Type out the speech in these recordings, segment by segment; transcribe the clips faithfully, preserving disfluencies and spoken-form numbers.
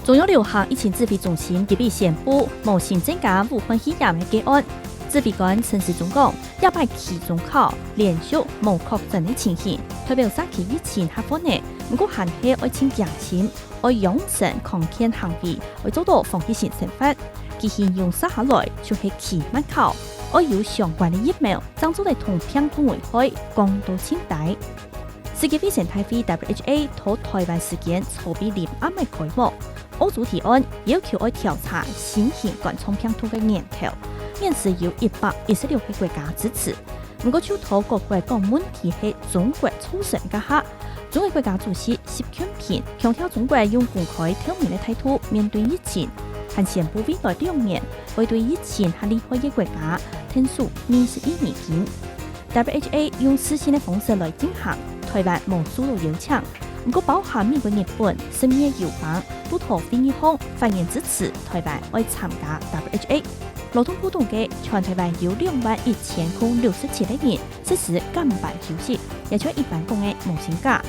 中央流行疫情指挥中心今晡日宣布，無新增加武漢肺炎个個案。指揮官陳時中講，這擺期中考連續無確診个情形，代表社區疫情較穩定，毋過還係愛盡小心，愛養成康健行為，愛做到防疫性生活。佢形容接下來就係期末考，愛有相關个疫苗，正做得同病毒危害降到盡低。世界衛生大會W H O到台灣時間昨晡臨暗个開幕。歐洲提案要求愛調查新型冠狀病毒个源頭，現時有一百一十六個國家支持。毋過，就在各國講問題係中國造成个下，中國國家主席習近平強調中國用公開透明个態度面對疫情，還宣布未來兩年會對疫情較厲害个國家𢯭手二十億美金。W H O用視訊个方式來進行，台灣無受到邀請。毋過，包含美國、日本、十二个友邦都在會議項發言支持台灣愛參加W H O。勞動部統計，全台灣有兩萬一千空六十七個人實施減班休息，也就一般講个無薪假。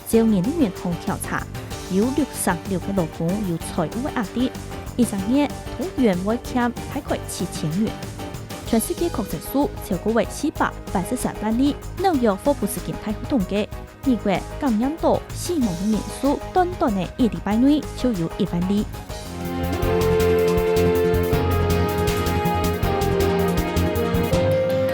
照人力銀行調查，有六成六个勞工有財務个壓力，一隻月都會欠大概七千元。全世界確診數超過為四百八十三萬例。紐約霍普斯金大學統計，美國感染到死亡个人數，短短个一禮拜內就有一萬例。